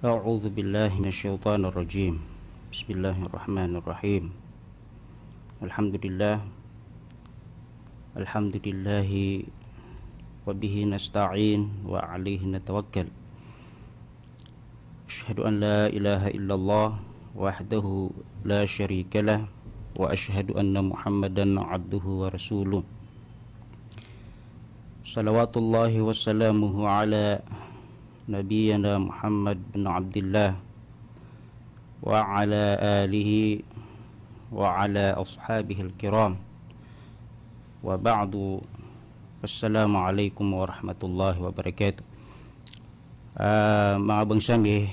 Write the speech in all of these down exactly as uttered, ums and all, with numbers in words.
أعوذ بالله من الشيطان الرجيم. بسم الله الرحمن الرحيم. الحمد لله. الحمد لله وبه نستعين وعليه نتوكل. أشهد أن لا إله إلا الله وحده لا شريك له، وأشهد أن محمدا عبده ورسوله. صلوات الله وسلامه على نبينا محمد بن عبد الله وعلى آله وعلى أصحابه الكرام. وبعد، السلام عليكم ورحمة الله وبركاته. Ah, manga bangsa mi,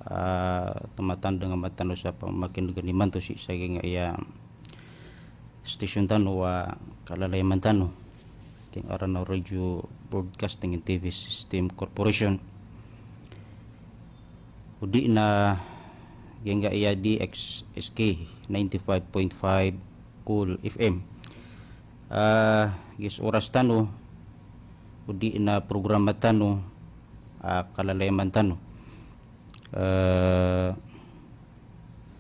ah, tomatandang a matano sa pamakineg imanto sii sa giyangkaya station tano a kalalayaman tano, giyangkaya Ranao Radio Broadcasting and T V System Corporation. O di na giyangkaya D X S K ninety-five point five Cool F M. Ah, giya so oras tano, o di na programa tano, ah, kalalayaman tano. Eh,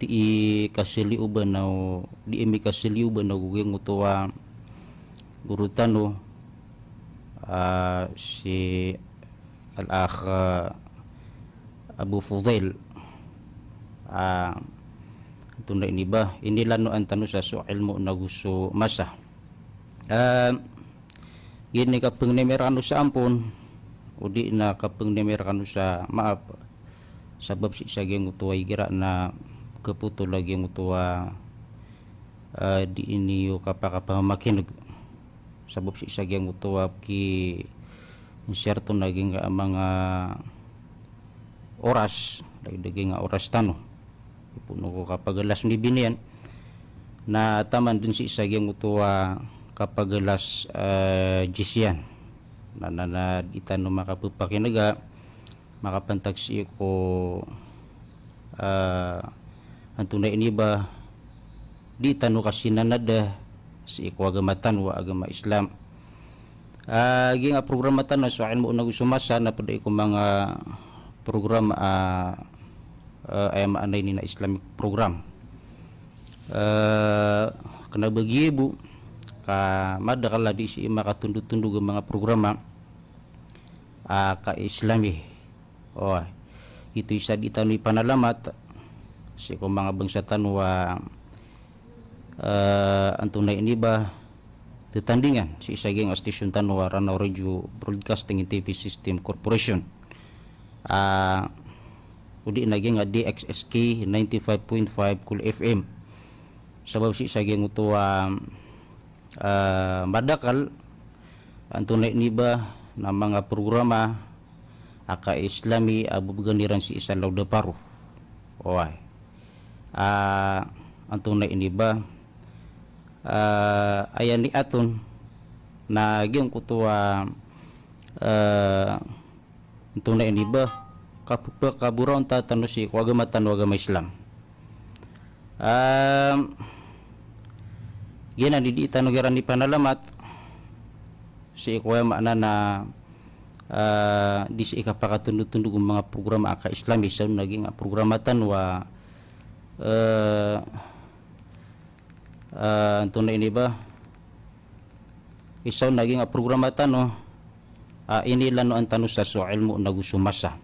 di i kasiliyoban o, di i mikasiliyoban o giyangkoto a guro tano, ah, si Al-Akh, ah, Abu Fudail. Ah, antonaa ini ba, inilanoan tano sa so ilmo nago so masa. Ah, giya ini kapengnemer kano sa ampon, o di na kapengnemer kano sa maap. Sabap sii sa giyangkoto a igira na kapotol a giyangkoto a, ah, di niyo kapakapamakineg. Sabap sii sa giyangkoto a ki-insert on a giyangkaya manga oras, lagid a giyangkaya oras tano. Ipoon ko kapagalas ni biniyan. Na taman den sii sa giyangkoto a kapagalas, eh, GC iyan. Na, na, na di tano makapepakinega, makapantag sii ko, ah, antonaa ini ba, di tano kasinanada sii ko agama tano a agama Islam. Ah, giyangkaya programa tano so ilmo nago so masa na ped a iko manga programa, ah, ah, aya maana ini na Islamic program. Eh, kena ba giya bo ka madakl a di sii makatondotondog a manga programa, ah, ka-Islami. Oh, ito isa di tano ipanalamat sii ko manga bangsa tano a, eh, antonaa ini ba, tetandingan sii sa giyangkaya station tano a Ranao Radio Broadcasting and T V System Corporation. Ah, o di na giyangkaya D X S K ninety-five point five Cool F M. Sabap sii sa giyangkoto a, ah, madakl, antonaa ini ba, na manga programa a ka-Islami a bebegan iran sii sa lawda paro. Oway. Ah, antonaa ini ba, ah, aya niyan oto na giyangkoto a, ah, antonaa ini ba, kapepakaboraonta tano sii ko agama tano a agama Islam. Em, giyanan i di tano igira ipanalamat sii ko aya maana na, eh, di sii kapakatondotondog o manga programa a ka-Islami, isa on na giyangkaya programa tano a, eh, eh, antonaa ini ba, isa on na giyangkaya programa tano a inilanoan tano sa so ilmo nago so masa.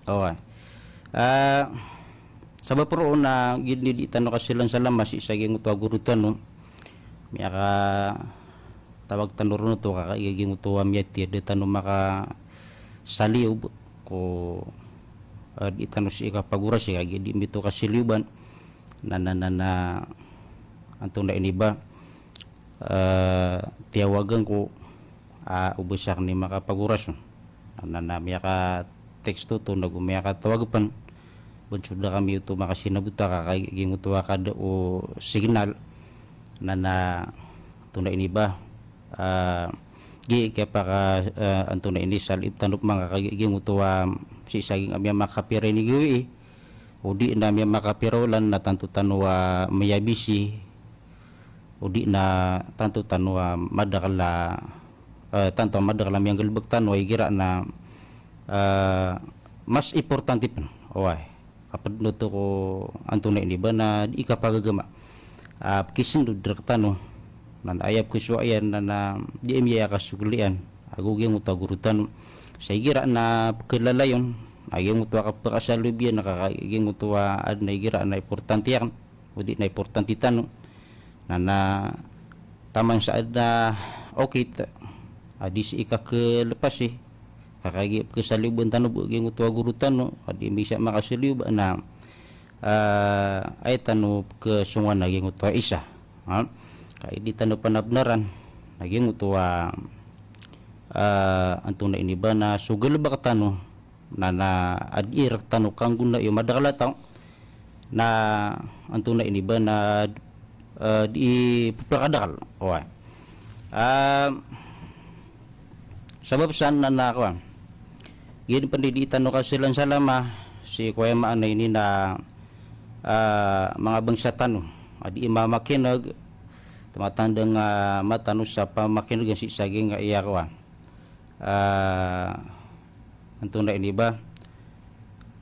Oway. Ah, sabap roo na giya ini di tano kasilansalama sii sa giyangkoto a guro tano. Miyakatawag tano ron oto ka kagiya giyangkoto a miyatiyada tano makasaliyob ko, eh, di tano sii kapagorasi ka giya di mito kasiliyoban. Na, na, na, na, antonaa ini ba, eh, tiyawagan ko, ah, o ba sakn i makapagoras. Na, na, na miyaka-text oto, nago miyakatawag pen. Bes so da kami oto makasinabot a ka kagiya giyangkoto a kada o signal. Na, na, antonaa ini ba, ah, giya kiyapaka, eh, antonaa ini, saliyob tano pen ka kagiya giyangkoto a sii sa giyangkaya miyakapira ini gawii. O di na miyamakapira olan na tanto tano a miyabisi. O di na tanto tano a madakl a, eh, tanto a madakl a miyanggalebek tano a igira na, eh, mas importante pen, oway, kaped oto ko antonaa ini ba na di kapagagama. Ah, pekisendod rektano, na aya pekesowa iyan na, na di ami aya kasogelian ago giyangkoto a goro tano. Sa igira na pekelalayon, a giyangkoto a kapekasalobiyan, na ka giyangkoto a aden a igira na importante iyan, o di na importante tano. Na, na taman sa aden a okit a di sii kakelepasi, ka kagiya pekesalioban tano bo giyangkoto a goro tano, ka di ami isa makasalioba na, ah, aya tano pekesongowan a giyangkoto a isa. Ha? Ka di tano pen a benaran a giyangkoto a, ah, antonaa ini ba na so galebek tano, na, na adi rektano kanggonaa iyo madakel a taw, na antonaa ini ba na, eh, di pepekadakel. Oway. Ah, sabap san na, na kowan, giya pen di tano kasalansalama sii ko aya maana ini na, ah, manga bangsa tano a di mamakineg, tematandang, ah, matano sa pamakineg sii sa giyangkaya kowan, ah, antonaa ini ba,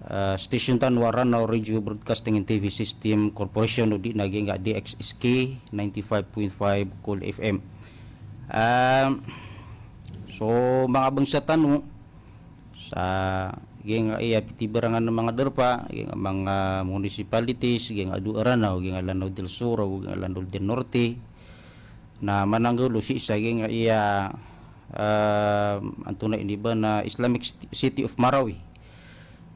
ah, station tano a Ranao Radio Broadcasting and T V System Corporation, o di na giyangkaya D X S K ninety-five point five Cool F M. Ah, so manga bangsa tano sa giyangkaya pitibarangan a manga darpa, giyangkaya manga municipalities, giyangkaya dowa Ranao, giyangkaya Lanao del Sur, giyangkaya Lanao del Norte, na mananggolo sii sa giyangkaya, eh, antonaa ini ba na Islamic St-, City of Marawi.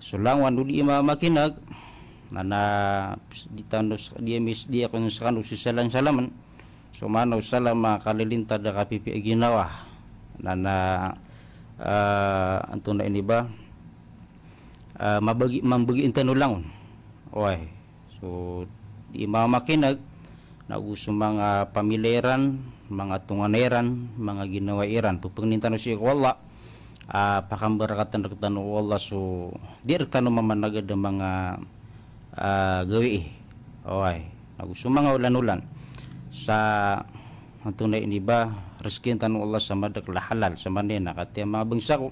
So langowan o di mamakineg, na, na di tano s-, di ami s-, di ako sekano sesalansalam. So maana o salam a kalilintad a kapipiya ginawa. Na, na, eh, antonaa ini ba, eh, mabagi, mambagi tano langon. Oway. So di mamakineg, na go so manga pamilya iran, manga tonganay iran, manga ginawai iran, pepengnin tano sii ko Allah, ah, pakambarakatan rektano o Allah so di rektano mamanagad a manga, ah, gawii. Oway. Na go so manga olanolan sa antonaa ini ba, resekin tano o Allah sa madakel a halal, sa manina katiya manga bangsa ko.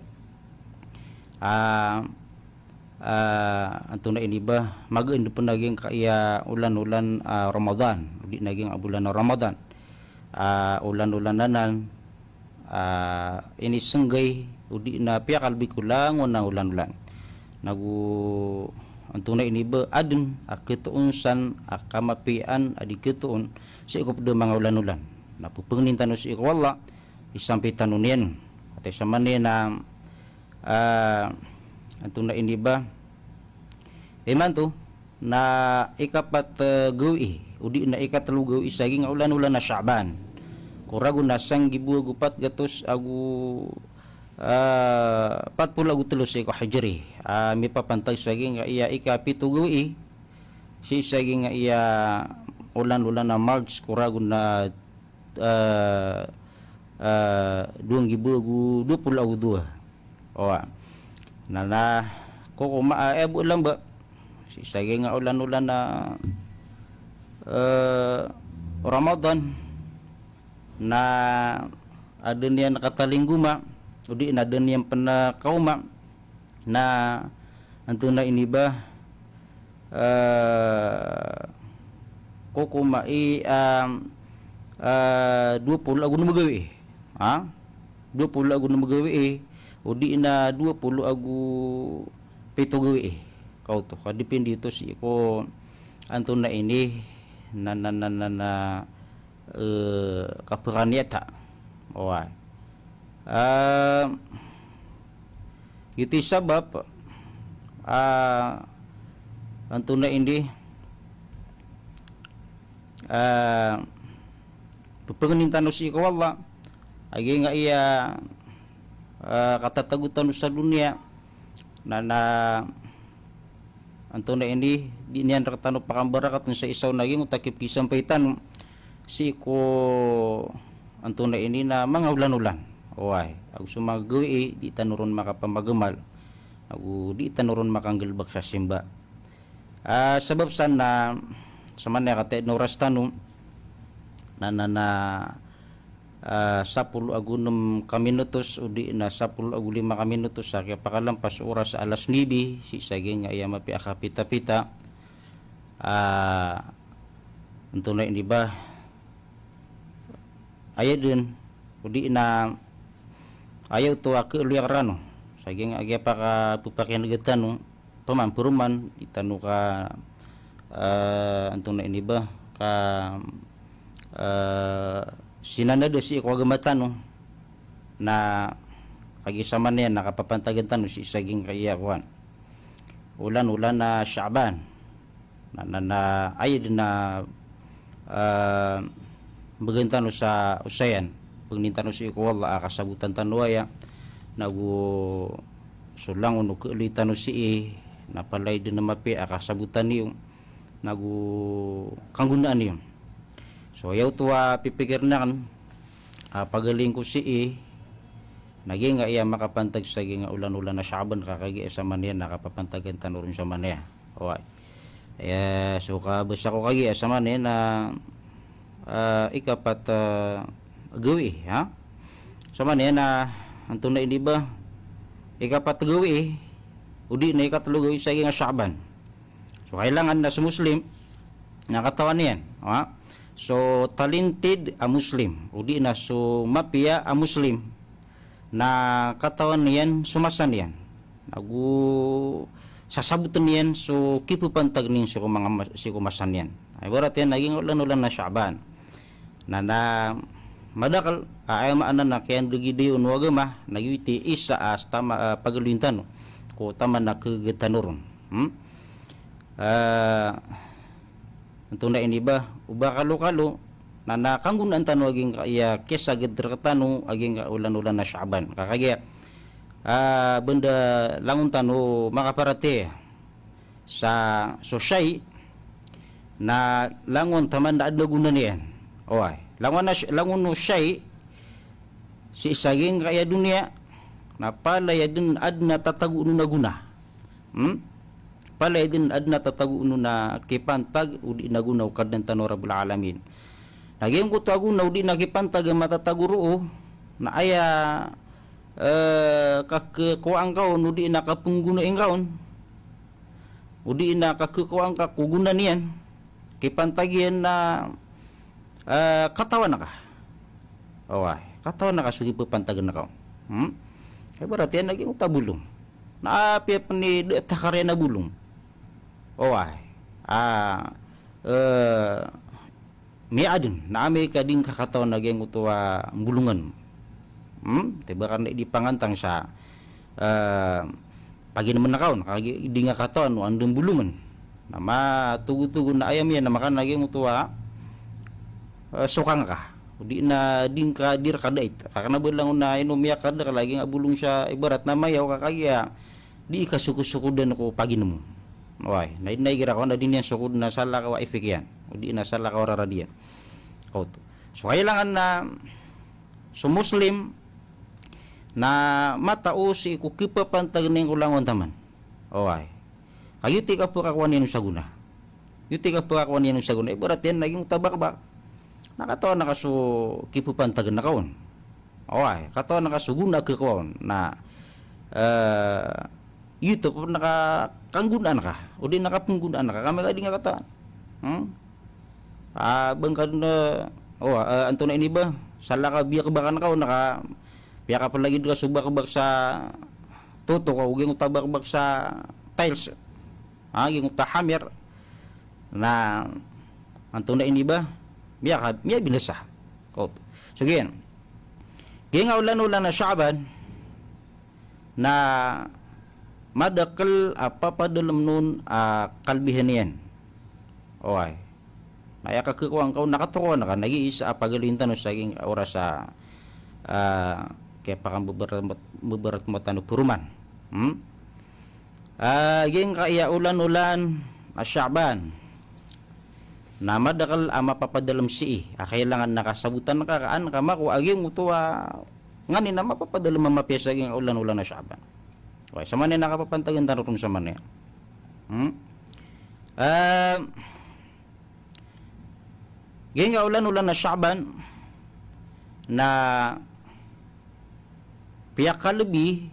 Ah, ah, antonaa ini ba, magaan pen a giyangkaya olanolan, ah, Ramadan, o di na giyangkaya bolan a Ramadan. Ah, olanolan anan, ah, inisenggay, o di na piyakalbi ko langon a olanolan. Na go antonaa ini ba, aden a ketoon san a kamapiyaan a di ketoon sii ko ped a manga olanolan. Na pepengnin tano sii ko Allah, isampay tano niyan. Ati sa manina, ah, antonaa ini ba, imanto na ikapat, eh, gawii, o di na ikatelo gawii sa giyangkaya olanolan a Shaaban. Ko ragon a sanggibo ago pat gatos ago, ah, pat polo ago telo sii ko Hijri. Ah, mipapantag sa giyangkaya ikapito gawii, sii sa giyangkaya olanolan a March, ko ragon a, eh, eh, dowa nggibo ago dowa polo ago dowa. Oway. Na, na kokomaa, eh, bo lamba sii sa giyangkaya olanolan a, eh, Ramadan, na aden iyan katalinggoma, o di na aden iyan pen a kaoma, na antonaa ini ba, eh, kokomaa i, ah, ah, dowa polo ago onom a gawii. Ha? Dowa polo ago onom a gawii, o di na dowa polo ago pito gawii. Kaoto, kadepende oto sii ko antonaa ini na, na, na, na, na, eh, kapekaniyata. Oway. Ah, giyoto i sabap, ah, antonaa ini, ah, pepengnin tano sii ko Allah a giyangkaya, ah, katatago tano sa doniya, na, na antonaa ini, di niyan rektano pakambarakaten sa isa on a giyangkoto a kipekisampay tano sii ko antonaa ini na manga olanolan. Oway, ago so manga gawii, di tano ron makapamagamal, ago di tano ron makanggalebek sa simba. Ah, sabap san na, sa manina katiya den a oras tano, na, na, na, ah, sapolo ago nem ka minutos, odi na sapolo ago lima ka minutos sa kiyapakalampas o oras a alas nuebe, sii sa giyangkaya mapiya a kapitapita. Ah, antonaa ini ba? Aya den, odi na aya oto a keloy a kerano. Sa giyangkaya pakapepakineg tano, pman peroman, di tano ka, eh, antonaa ini ba, ka, eh, sinanad sii ko agama tano, na kagiya samanaya na kapapantagan tano sii sa giyangkaya kowan. Olan-olan a Shaaban. Na, na, na, aya den a, ah, mbgan tano sa osayan, pangnin tano sii ko Allah a kasabotan tano aya, nago so langon o keloy tano sii, na palaya den a mapiya a kasabotan iyo, nago kanggonaan iyo. So, aya oto a pipikirn aken, ah, pagaling ko sii, na giyangkaya makapantag sa giyangkaya olan-olan a Shaaban, ka kagiya samanaya na kapapantagan tano ron samanaya. Oway. Aya, so kabasa ko kagiya samanaya na, ah, ikapat, ah, gawii, ha? Samanaya na, antonaa ini ba? Ikapat gawii, odi na ikatelo gawii sa giyangkaya Shaaban. So, kailangan na so Muslim na katawan iyan, ha? So talented a Muslim, odi na so mapiya a Muslim, na katawan iyan so masa niyan, nago sasaboten iyan so kipapantag niyan sii ko manga mas-, sii ko masa niyan. Ibarat iyan na giyangkaya olan-olan a Shaaban. Na, na madakel, ah, aya maana na kiyandegi den o agama, na giyoto i isa a, ah, tama, ah, pagaloyin tano ko taman a keged tano ron. Hmm? Ah, antonaa ini ba, o ba kalokalo, na, na kanggonaan tano a giyangkaya kisaged rektano a giyangkaya olan-olan a Shaaban. Ka kagiya, ah, benda langon tano makaparatiyaya sa so shay, na langon taman a aden a gona niyan. Oway, langon a sh-, langon o shay sii sa giyangkaya doniya, na palaya den aden a tatago on a gona. Hmm? Palaya den aden a tatago on a kipantag odi na gona o Kadnan tano Rabbul Alamin. Na giyangkoto a gona odi na kipantag a matatago roo, na aya, eh, kakekowaan ka on odi na kapenggonai ngka on, odi na kakekowaan ka ko gona niyan, kipantag iyan na, eh, katawan ka. Oway, katawan ka so kipepantagen ka on. Hmm? Ibarat iyan na giyangkoto a bolong. Na apiya pen i da a takar iyan a bolong. Oway. Ah, eh, miyaaden, na amay ka di ngka katawan a giyangkoto a mbolongan. Hmm? Tiba ka na di pangantang sa, eh, paginemen ka on, ka di ngka katawan o anda mbolongan. Na matogotogon a aya miyan na makan a giyangkoto a, eh, sokang ka. Odi na di ngka, di rka dait. Ka kena ba langon a ino miyakadakl a giyangkaya bolong sa ibarat na mayaw ka kagiya di ka sokosokodan ko paginemo. Oway, na, na igira ko na di niyan sokodan na salakaw a effect iyan. Odi na salakaw a rarad iyan. Kaoto. So, kailangan na so Muslim na matao sii ko kipapantag niyan ko langon taman. Oway. Ka giyoto i kapakakowa niyan on sa gona. Giyoto i kapakakowa niyan on sa gona. Ibarat iyan na giyangkoto a bakbak. Na katawan ka so kipepantagen ka on. Oway, katawan ka so gona a kekowa on. Na, eh, giyoto pen na ka-, kanggonaan ka. Odi na kapenggonaan ka. Ka amay ka di ngka katawan. Hmm? Ah, ba ngka den, eh, oway, eh, antonaa ini ba? Salakaw a biyakbakan ka on, na ka, piyakapelagid ka so bakbak sa toto ka, o giyangkoto a bakbak sa tiles. Ah, giyangkoto a hammer. Na antonaa ini ba? Miyaka-, miyabinasa. Kaoto. So giyan. Giyangkaya olan-olan a Shaaban na madakel a papadalem on a kalbihan iyan. Oway. Na aya kakekowaan ka on na katokawan ka, na giya isa a pagaloyin tano sa giyangkaya oras a, ah, kiyapakambeberat, beberat mo tano peroman. Hmm? Ah, giyangkaya olan-olan a Shaaban na madakel a mapapadalem sii, a kailangan na kasabotan ka, ka an ka makowa a giyangkoto a nganin a mapapadalem a mapiya sa giyangkaya olan-olan a Shaaban. Oway, samanaya na kapapantagen tano ron samanaya. Hmm? Ah, giyangkaya olan-olan a Shaaban na piyakalbi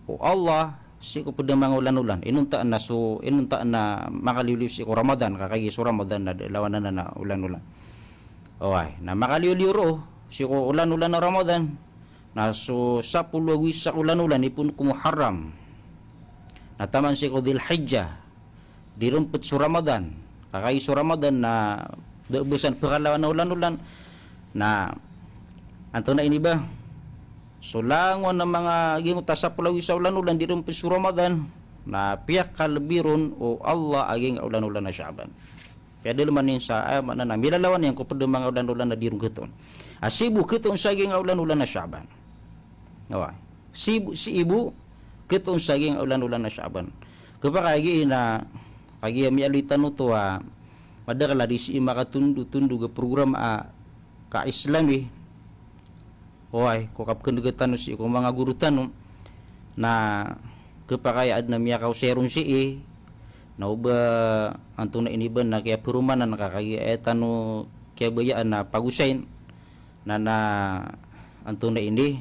o Allah sii ko pd a manga olan-olan. Inonta na so, inonta na makaliwliw sii ko Ramadan, ka kagiya so Ramadan na da lawan anan a olan-olan. Oway, na makaliwliw roo sii ko olan-olan a Ramadan na so sapolo ago isa a olan-olan, ipoon ko Muharram, na taman sii ko Dhul Hijjah, di ron pd so Ramadan. Ka kagiya so Ramadan na da a ba san pkhalawan a olan-olan. Na antonaa ini ba, so langon a manga giyangkoto a sapolo ago isa a olan-olan di ron pd so Ramadan, na piyakalbi ron o Allah a giyangkai a olan-olan a Sha'ban. Piyadalman iyan sa, aya maana na milalawan iyan ko pd a manga olan-olan a di ron khatoon. A sii bo khatoon sa giyangkai a olan-olan a Sha'ban. Oway. Sii bo, sii bo khatoon sa giyangkai a olan-olan a Sha'ban. Khapakay a giya na, kagiya miyaaloy tano oto a madakl a di sii makatondotondog a program a ka-Islami. Oway, ko kapkhan'ga tano sii ko manga goro tano, na khapakay a adn a miyakaosay ron sii, na oba antonaa ini ba na kiyaperomanan ka kagiya aya tano kiyabayaan a pagosayn, na, na antonaa ini,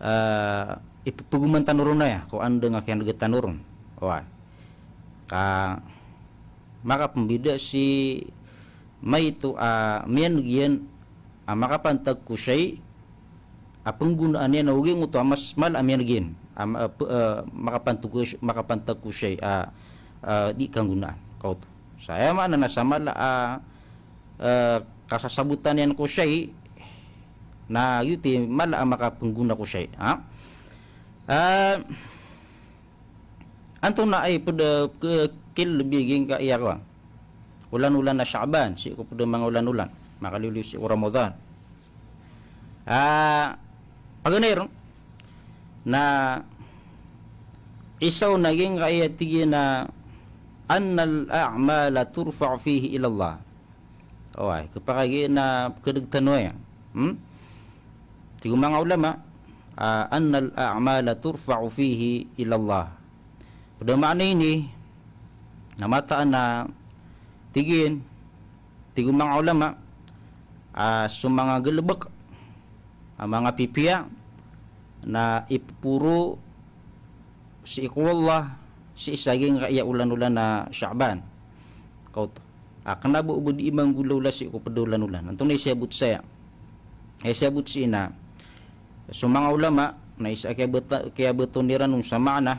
ah, ipephagoman tano ron aya ko anda nga kiyan'ga tano ron. Oway. Ka makapembida si maito a miyan'g iyan a makapantag ko shay a penggonaan iyan a ogaid oto a mas mala a miyan'g iyan a ma-, eh, pe-, eh, makapantag ko, makapantag ko shay a, eh, di kanggonaan. Kaoto. Sa aya maana na sa mala a, eh, kasasabotan iyan ko shay na giyoto i mala a makapenggona ko shay. Ha? Eh, Antonaa i pd a ke-, kelbi giyangkaya olan-olan a Sha'ban, sii ko pd a manga olan-olan, makaliwliw sii ko Ramadan. Ah, paganay ron, na isa on a giyangkaya tig iyan a, "Annal a'mala turfa'u fihi ila Allah." Oway, khapakay a giya na pkadg tano aya. Hmm? Tig o manga ulama, ah, "Annal a'mala turfa'u fihi ila Allah." Pd a maana ini, na mataan a tig iyan, tig o manga ulama, ah, so manga galbk a manga pipiya na ipeporo sii ko Allah sii sa giyangkaya olan-olan a Sha'ban. Kaoto. A kna ba o ba di manggolawla sii ko pd a olan-olan. Antonaa i siyabot saya? Aya siyabot sii na so manga ulama na isa a kiyabata-, kiyabaton iran on sa maana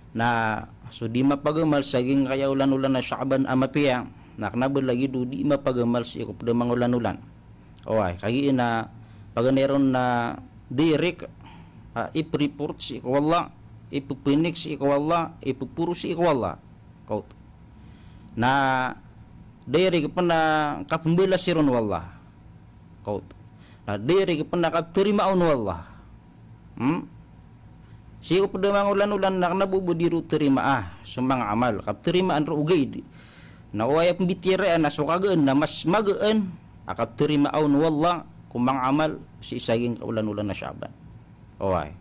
na so di mapagamal sa giyangkaya olan-olan a Sha'ban a mapiya, na kna ba lagid o di mapagamal sii ko pd a manga olan-olan. Oway, kagiya na paganay ron na direct, ah, ipreport sii ko Allah, ipepenik sii ko Allah, ipeporo sii ko Allah. Kaoto. Na direct pn a kapembalasi ron o Allah. Kaoto. Na direct pn a kaptarimaa on o Allah. Hmm? Sii ko pd a manga olan-olan na kna ba o ba di ron tarimaa so manga amal. Kaptarimaan ron ogaid. Na o aya pembitiyarai na so kagaan na mas magaan a kaptarimaa on o Allah ko manga amal sii sa giyangkaya olan-olan a Sha'ban. Oway.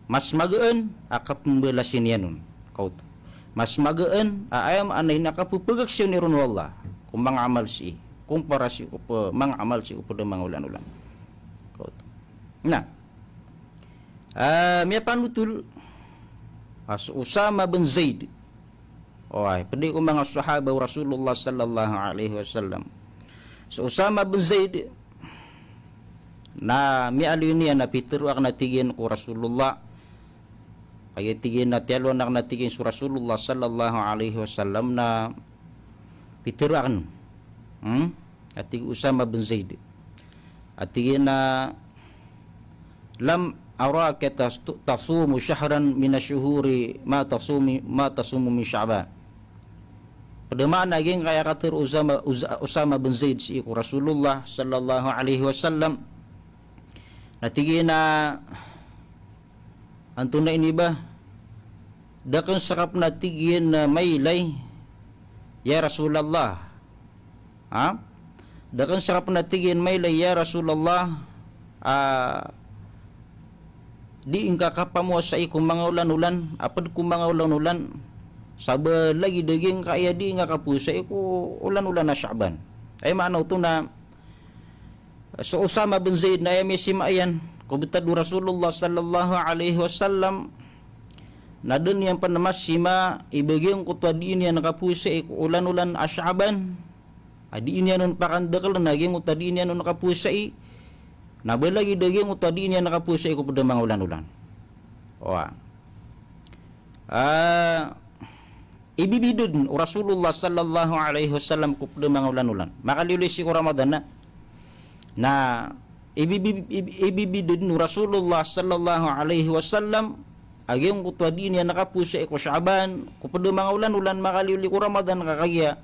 Mas magaan a kapembalasi niyan on. Kaoto. Mas magaan a aya maana ini a kapepagaksiyan iron o Allah ko manga amal sii, kumpara sii ko pe-, manga amal sii ko pd a manga olan-olan. Kaoto. Na, ah, miyapanotol a so Usama bin Zaid. Oway, pd ko manga sahaba o Rasulullah sallallahu alaihi wasallam. So Usama bin Zaid, na miyaaloy niyan a pitharo akn a tig iyan ko Rasulullah. Kagiya tig iyan a tiyalowan akn a tig iyan so Rasulullah sallallahu alaihi wasallam na pitharo akn. Hmm? A tig o Usama bin Zaid. A tig iyan a, "Lam araka tas-, tasumu shahran mina shuhuri ma tasumi-, ma tasumu min Sha'ban." Pd a maana giyangkaya katharo o Usama, Uza-, Usama bin Zaid sii ko Rasulullah sallallahu alaihi wasallam. Na tig iyan a, "Antonaa ini ba? Da akn skapn a tig iyan a mailay, ya Rasulullah." Ha? Da akn skapn a tig iyan mailay, ya Rasulullah, a, di ngka kapamowasai ko manga olan-olan, a pd ko manga olan-olan, sa ba lagid a giyangkaya di ngka kapowasai ko olan-olan a Sha'ban. Aya maana oto na, So Usama bin Zaid na aya miyasima iyan ko btad o Rasulullah sallallahu alaihi wasallam, na da niyan pn masima i ba giyangkoto a dii niyan kapowasai ko olan-olan a Sha'ban, a dii niyan on pakandakln a giyangkoto a dii niyan on kapowasai, na ba lagid a giyangkoto a dii niyan kapowasai ko pd a manga olan-olan. Wa. Ah, ibibida dn o Rasulullah sallallahu alaihi wasallam ko pd a manga olan-olan. Makaliyo sii ko Ramadan na. Na ibibi-, ibi-, ibibida dn o Rasulullah sallallahu alaihi wasallam a giyangkoto a dii niyan kapowasai ko Sha'ban, ko pd a manga olan-olan, makaliyo ko Ramadan ka kagiya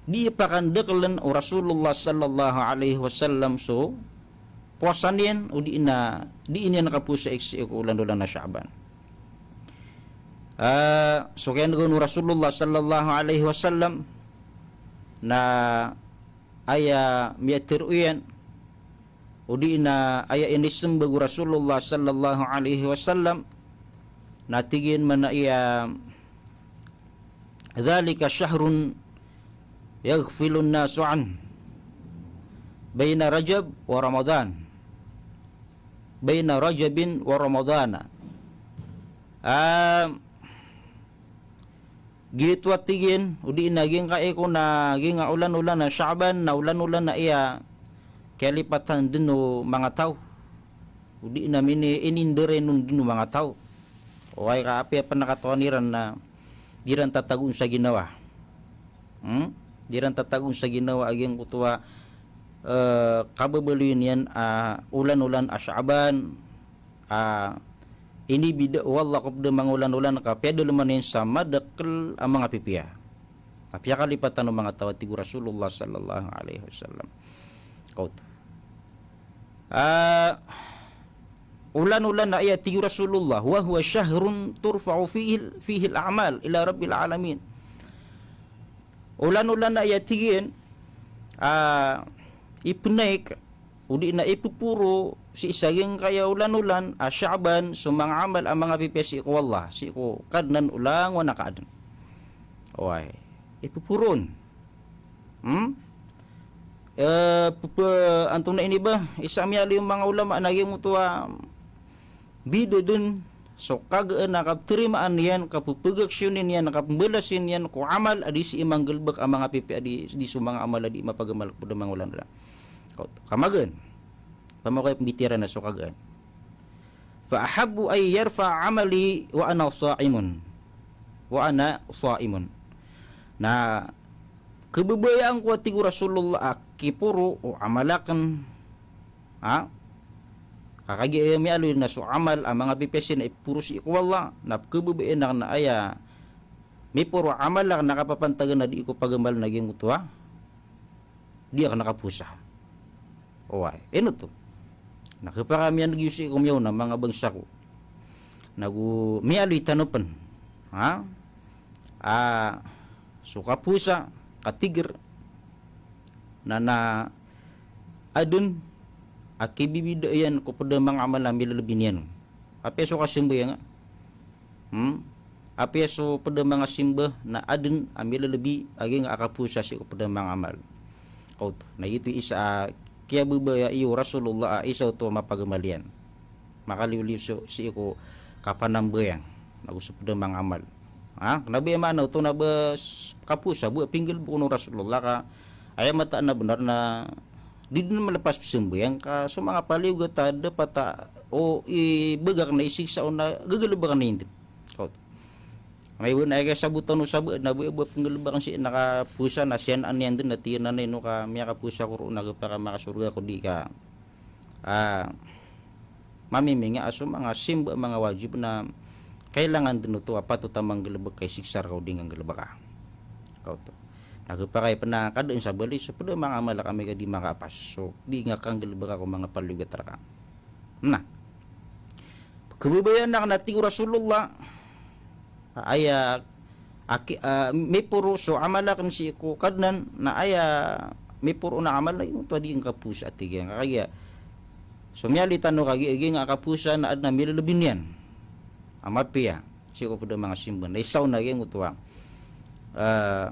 dii pakandakln o Rasulullah sallallahu alaihi wasallam so powasa niyan, o dii na, dii niyan kapowasai sii ko olan-olan a Sha'ban. Ah, so kiyandgan o Rasulullah sallallahu alaihi wasallam na aya miyatharo iyan, o dii na aya inismbag o Rasulullah sallallahu alaihi wasallam, na tig iyan man a iya, "Dhalika shahrun yaghfulun nasu anhu, baina Rajab wa Ramadan, baina Rajabin wa Ramadana." Ah, giyoto a tig iyan, o dii na giyangkai ko na giyanga olan-olan a Sha'ban, na olan-olan a iya kiyalipatan dn o manga taw. O dii na mini-, inindaray on dn o manga taw. Oway, ka apiya pn a katawan iran na dii ran tatagoon sa ginawa. Hmm? Dii ran tatagoon sa ginawa a giyangkoto a, eh, kababaloy niyan a olan-olan a Sha'ban, a inibida o Allah ko pd a manga olan-olan ka piyadalman iyan sa madakl a manga pipiya. Na piyakalipatan o manga taw a tig o Rasulullah sallallahu alaihi wasallam. Kaoto. Ah, olan-olan a aya tig o Rasulullah, "Wa huwa shahrun turfa'u fihi, fihi al-a'mal ila Rabbil alamin." Olan-olan a aya tig iyan, ah, ipnaik, o dii na ipphoro sii sa giyangkaya olan-olan a Sha'ban so manga amal a manga pipiya sii ko Allah, sii ko Kadnan o langowan a kaadn. Oway, ipphoro on. Hmm? Eh, p-, p-, antonaa ini ba? Isa a miyaaloy o manga ulama na giyangkoto a bida dn so kagaan a kaptarimaan iyan, kapphagaksiyoni niyan, kapmbalasin iyan ko amal a dii sii manggalbk a manga pipiya a dii, dii so manga amal a dii mapagamal ko pd a manga olan-olan. Kaoto, ka magaan. Pamakoy pmbitiyarai na so kagaan. "Fa ahabbu an yarfa'a amali wa ana sha'imun. Wa ana sha'imun." Na kababayaan ko a tig o Rasulullah a kiphoro o amal akn. Ha? Ka kagiya miyaaloy na so amal a manga pipiya sii na iphoro sii ko Allah, na kababayaan akn a aya miphoro a amal akn na kapapantagan a dii ko pagamal na giyangkoto a dii akn kapowasa. Oway, ino oto? Na khapakay a miyandg iyo sii ko miyaona a manga bangsa ko. Nago miyaaloy tano pn. Ha? Ah, so kapowasa, katigr, na, na adn a kibibida iyan ko pd a manga amal a milalbi niyan. Apiya so kasambayang, hmm? Apiya so pd a manga simba na adn a milalbi a giyangkai a kapowasa sii ko pd a manga amal. Kaoto, na giyoto i isa a kiyababayai o Rasulullah a isa oto a mapagamal iyan. Makaliyoliyo so, sii ko kapanambayang, nago so pd a manga amal. Ha? Kna ba aya maana oto na ba s-, kapowasa bo a pinggalbk o Rasulullah ka aya mataan a bnar na di dn mlpas pzambayang ka so manga paliyogat a dapat a o ibagak na isiksa on na gagalbk na indn. Kaoto. Amay bo na aya kiyasabotan o sabaad na bo, bo pnggalbk sii na kapowasa na siyanaan iyan dn na tig iyan a ino ka miyakapowasa ako roo na khapakay a makasorga ako dii ka, ah, mamiminga a so manga simba a manga wajib na kailangan dn oto a patot a manggalbk ka isiksa rka o dii nggalbka. Kaoto. Na khapakay pn a kadaan sa bali so pd a manga amal ka amay ka dii makaapas. So dii ngka kanggalbka ko manga paliyogat rka. Na kababayaan akn a tig o Rasulullah, aya aki-, ah, miphoro so amal akn sii ko Kadnan, na aya miphoro on a amal na giyangkoto a dii ngka kapowasa a tig iyan. Ka kagiya so miyaaloy tano kagiya giyangkai a kapowasa na adn a milalbi niyan a mapiya sii ko pd a manga simba. Na isa on na giyangkoto a, ah,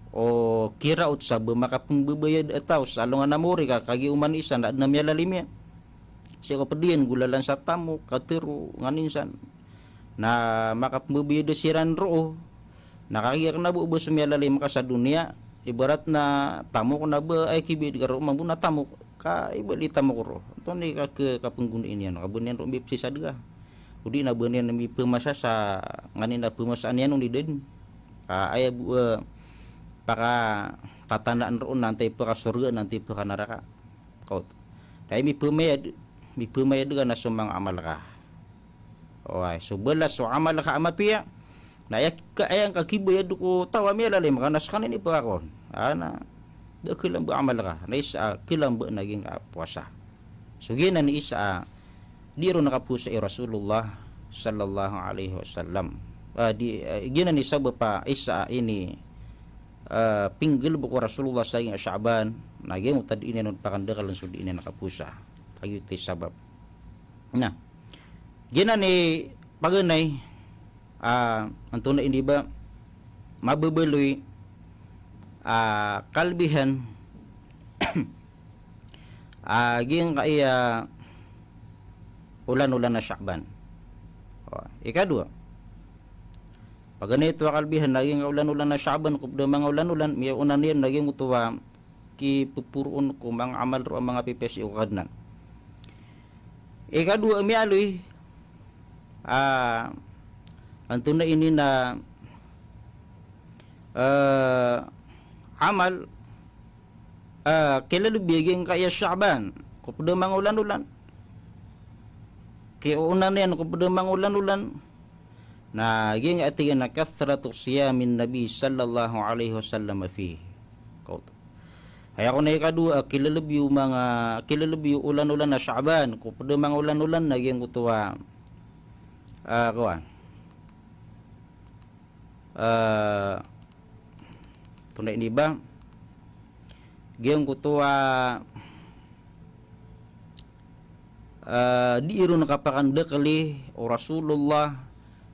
O kiraot sa ba makapmbabayad a taw sa alongan a mori ka, kagiya oman isa na adn a miyalalim iyan. Sii ko pd iyan golalan sa tamok, katharo, nganin san. Na makapmbabayad siran roo. Na kagiya kna bo ba so miyalalim ka sa doniya, ibarat na tamok na ba aya kibayad ka roo mambo na tamok. Ka iba di tamok roo. Antonaa i ka, ka, kapnggonaan iyan, ka ba niyan roo mipsisadka. O di na ba niyan mipmasa sa nganin a pmasaan iyan on i da dn. Ka aya bo, eh, pakatatanaan roo na antaa i pkasorga, na antaa i pkanaraka. Kaot. Na aya mipmayad, mipmayad ka na so manga amal ka. Oway, so balas o amal ka a mapiya. Na aya ka, aya ngka kibayad ko taw a miyalalim ka na skaniyan i pkakon. Ana, da kalamba amal ka. Na isa a kalamba na giyangka a powasa. So giyanan i isa a di ron kapowasai o Rasulullah sallallahu alaihi wasallam. Ah, di, eh, giyanan i sabap a isa a ini, eh, pinggalbk o Rasulullah sa giyangkai a Sha'ban, na giyangkoto a di niyan on pakandakln so di niyan kapowasa. Kagiya oto i sabap. Na giyanan i paganay, ah, antonaa ini ba, mababaloy, ah, kalbihan, ah, giyangkai a olan-olan a Sha'ban. O, ikadowa. Paganay oto a kalbihan a giyangkai a olan-olan a Sha'ban, ko pd a manga olan-olan, miyaona niyan a giyangkoto a kipphoroon ko manga amal roo a manga pipiya sii ko Kadnan. Ikadowa a miyaaloy, ah, antonaa ini na, eh, amal, eh, kilalabi a giyangkai a Sha'ban, ko pd a manga olan-olan. Kiyaona niyan ko pd a manga olan-olan. Na giyangkai a tig iyan a kathratu siyamin Nabi sallallahu alaihi wasallam fihi. Kaot. Aya kon a ikadowa a kilalabi o manga, kilalabi o olan-olan a Sha'ban, ko pd a manga olan-olan na giyangkoto a, ah, kowan. Ah, antonaa ini ba, giyangkoto a, eh, di ron kapakandakli o Rasulullah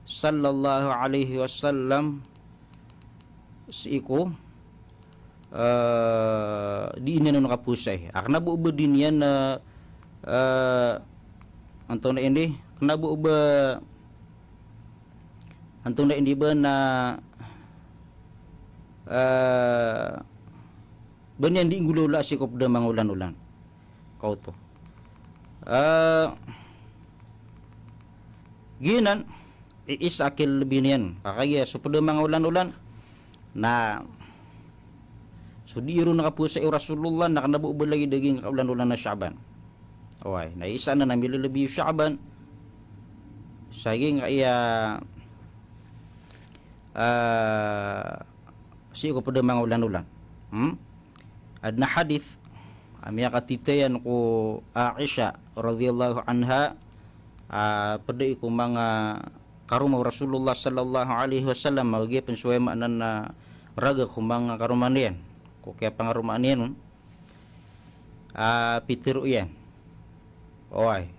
sallallahu alaihi wasallam sii ko, eh, di niyan on kapowasai. A kna bo ba di niyan, eh, eh, antonaa ini, kna bo ba, antonaa ini ba na, eh, ba niyan di nggolawlaa sii ko pd a manga olan-olan. Kaoto. Eh, giyanan i isa a kilalabi niyan. Ka kagiya so pd a manga olan-olan na so di ron kapowasai o Rasulullah na kna bo ba lagid a giyangkai a olan-olan a Sha'ban. Oway, na isa anan a milalabi o Sha'ban sa giyangkai a, ah, sii ko pd a manga olan-olan. Hmm? Adn a hadith a miyakatitayan ko Aisha radhiyallahu anha, ah, pd i ko manga karoma o Rasulullah sallallahu alaihi wasallam, a giya pn so aya maana na raga ko manga karoma niyan, ko kiyapangaroma niyan on. Ah, pitharo iyan. Oway.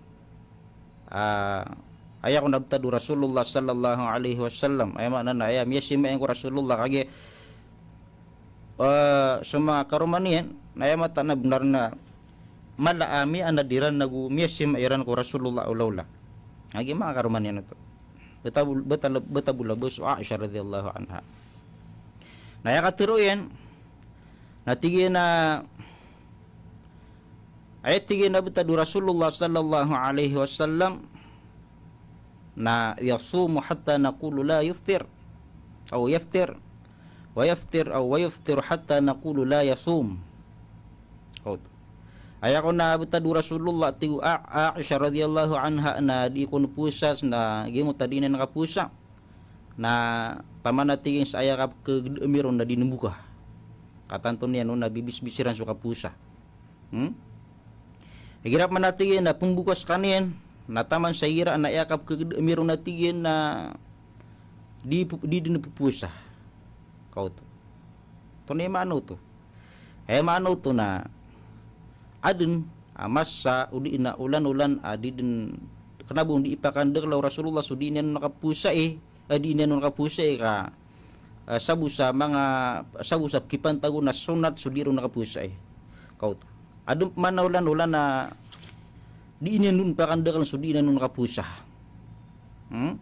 Ah, aya kon a btad o Rasulullah sallallahu alaihi wasallam. Aya maana na aya miyasima iyan ko Rasulullah kagiya, eh, so manga karoma niyan, na aya mataan a bnar na mala a miyaanad iran ago miyasima iran ko Rasulullah olaola. Kagiya manga karoma niyan oto. Bata bo, bata, bata bo labo so Aisha radhiyallahu anha. Na aya katharo iyan, na tig iyan a, aya tig iyan a btad o Rasulullah sallallahu alaihi wasallam, na yasumu hatta naqulu la yuftir, aw yaftir, wa yaftir, aw wa yuftiru hatta naqulu la yasum. Kaoto. Aya kon a btad o Rasulullah, tig o A-, Aisha radhiyallahu anha, na di kon powasa na giyangkoto a di niyan kapowasa. Na taman a tig iyan sa aya kapkhagdam iron na di mboka. Katanto niyan on na bibisbis iran so kapowasa. Hmm? Igira pman a tig iyan na pmboka skaniyan, na taman sa igira na aya kapkhagdam iron a tig iyan na di pu-, di dn ppowasa. Kaoto. Antonaa i maana oto? Aya maana oto na adn a masa odi na olan-olan a di dn, kna bo di ipakandakla o Rasulullah so di niyan on kapowasai, eh, di niyan on kapowasai ka ah, sabo sa manga, sabo sa kipantago na sonat so di ron kaposa i. Kaoto. Adn pman a olan-olan a di iyan on pakandaklan so di iyan on kaposa. Hmm?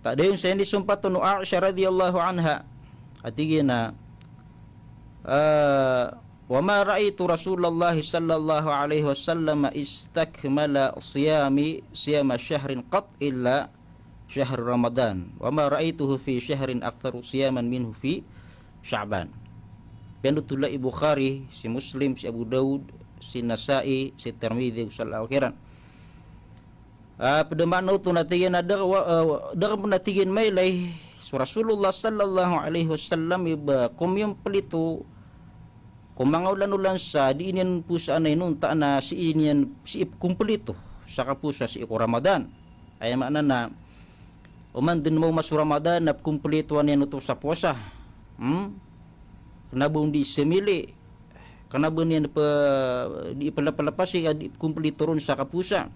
Tig iyan sa inisompatan o Aisha radhiyallahu anha. A tig iyan a, ah, "Wa ma ra'aytu Rasulullah sallallahu alaihi wasallam istakmala siyami, siyama shahrin qat illa shahr Ramadan. Wa ma ra'aytuhu fi shahrin aktharu siyaman minhu fi Sha'ban." Piyanothol i Bukhari, si Muslim, si Abu Daud, si Nasa'i, si Tirmidhi, sallallahu alaihi wasallam. Ah, pd a maana oto na tig iyan a da, wa, ah, da ka pn a tig iyan mailay so Rasulullah sallallahu alaihi wasallam i ba komiyomplito ko manga olan-olan sa di iyan posaan a inonta na sii niyan, sii pkomplito sa kaposa sii ko Ramadan. Aya maana na, oman dn maoma so Ramadan na pkomplitoan iyan oto sa powasa. Hmm? Kna ba on di smili, kna ba niyan pa, di plapalapasi, ka di pkomplito ron sa kaposa.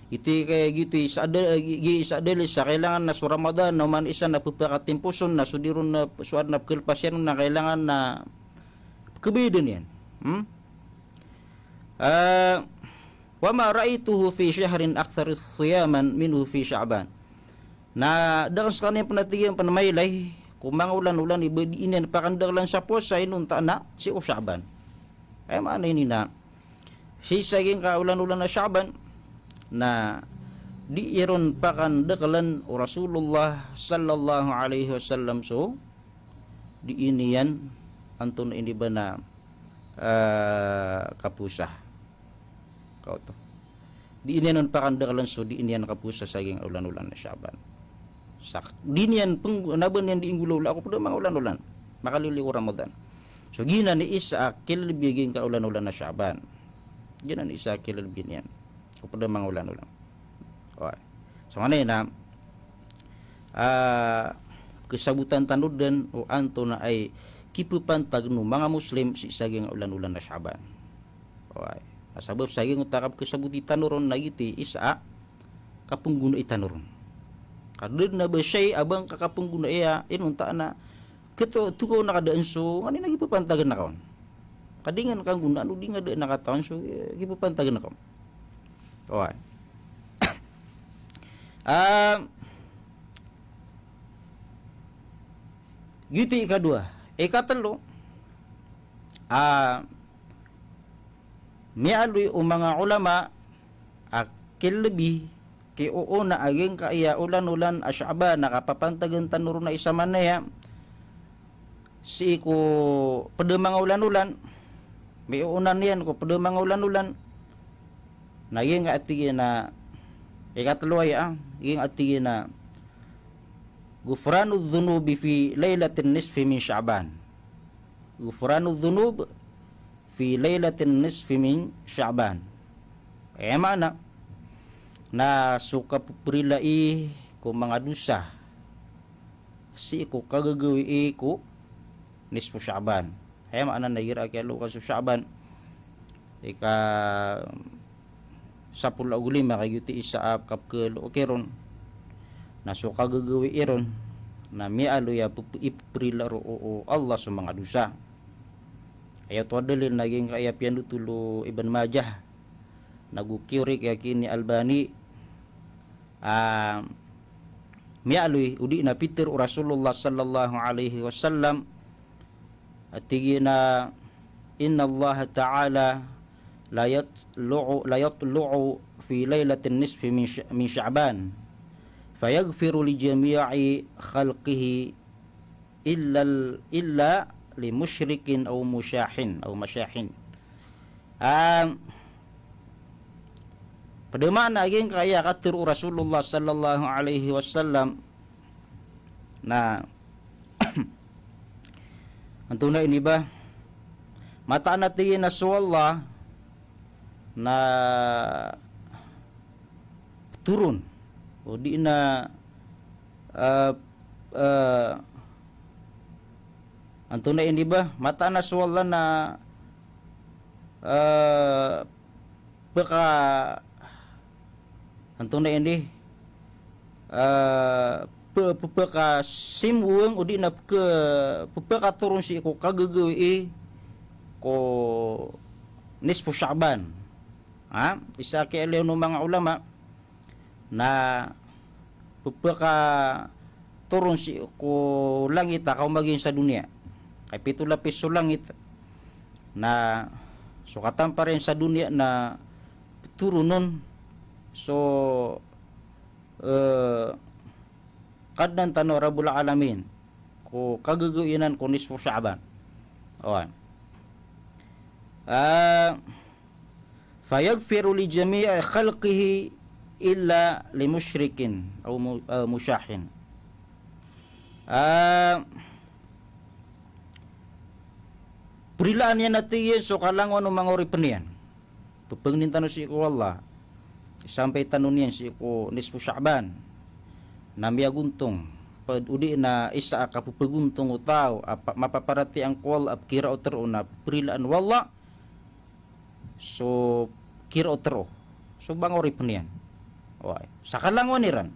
Ito i kay giyoto i isa a da, gi, gi isa a dalil sa kailangan na so Ramadan na oman isa na pphakatimposon na so di ron na, so adn a pkhalpas iyan on na kailangan na pkhabayadan iyan. Hmm? Ah, "Wa ma ra'aytuhu fi shahrin akthara siyaman minhu fi Sha'ban." Na da akn skaniyan pn a tig iyan pn mailay ko manga olan-olan i ba di iyan pakandaklan sa powasa inonta na sii ko Sha'ban. Aya maana ini na sii sa giyangkai a olan-olan a Sha'ban na di iron pakandaklan o Rasulullah sallallahu alaihi wasallam so di iyan, antonaa ini ba na, ah, kaposa. Kaoto. Di iyan on pakandaklan so di iyan kaposa sa giyangkai a olan-olan a Sha'ban. Sa di niyan png-, kna ba niyan di inggolawla ko pd a manga olan-olan. Makaliliyo ko Ramadan. So giyanan i isa a kilalbi a giyangkai a olan-olan a Sha'ban. Giyanan i isa a kilalbi niyan ko pd a manga olan-olan. Oway. So maana niyan na, ah, kasabotan tano dn o antonaa i kipphantag o manga Muslim sii sa giyangkai a olan-olan a Sha'ban. Oway. Na sabap sa giyangkoto a kapkhasaboti tano ron na giyoto i isa a kapnggonai tano ron. Ka da dn a ba shay a ba ngka kapnggonai a inonta na kto, tokaw na ka daan so, nganin a kipphantagn ka on. Ka di ngka nggonaan o di ngka daan a katawan so, eh, kipphantagn ka on. Oway. Ah, giyoto i ikadowa. Ikatlo, ah, miyaaloy o manga ulama a kilalbi, kiyoona a giyangkaya olan-olan a Sha'ban a kapapantagn tano ron a isa manaya sii ko pd a manga olan-olan, miyoona niyan ko pd a manga olan-olan. Na giyangkai a tig iyan a ikatlo aya, ah, giyangkai a tig iyan a ghufranu dhunubi fi lailatin nisfi min Sha'ban. Ghufranu dhunub fi lailatin nisfi min Sha'ban. Aya maana na so kapphrilai ko manga dosa sii ko kagagawii ko nisfu Sha'ban. Aya maana na igira a kiyalokan so Sha'ban, ika sapolo ago lima, ka giyoto i isa a kapkhalok iron. Na so kagagawii ron na miyaaloy a pep-, ipephrila ron o, o Allah so manga dosa. Aya oto a dalil na giyangkaya piyanothol o Ibn Majah, nago kiyorik iyan ki Albani, ah, miyaaloy odi na pitharo o Rasulullah sallallahu alaihi wasallam, a tig iyan a, "Innallaha ta'ala la yatlu'u, la yatlu'u fi lailatin nisfi min Sya-, min Sha'ban, fayaghfiru li jami'i khalqihi illa, illa li mushrikin aw mushahin, aw mashahin." Ah, pd a maana a giyangkaya katharo o Rasulullah sallallahu alaihi wasallam na antonaa ini ba? Mataan a tig iyan a so Allah na pthoron, odi na, eh, eh, antonaa ini ba? Mataan a so Allah na, eh, pka, antonaa ini, eh, pe-, pepakasimoweng odi na peke-, pepakatoron sii ko kagagawii ko nisfu Sha'ban. Ha? Isa a kiyaaloy o manga ulama na pepakatoron sii ko langit a kaoma giyangkai sa doniya. Kapito lapis so langit. Na so katampar iyan sa doniya na petoron on so, eh, Kadnan tano a Rabbul Alamin. Ko kagagawii anan ko nisfu Sha'ban. Oway. Ah, fayaghfiru li jami'i khalqihi illa li mushrikin aw mu-, aw mushahin. Ah, perilaan iyan a tig iyan so kalangowan o manga oripen iyan. Pepengnin tano sii ko Allah. Sampay tano niyan sii ko nisfu Sha'ban. Na miyagontong. Ped-, odi na isa a kapepegontong o taw a pa-, mapaparatiyaya ko Allah a pekiraot roo na perilaan o Allah so kiraot roo so manga oripen iyan. Oway. Sa kalangowan iran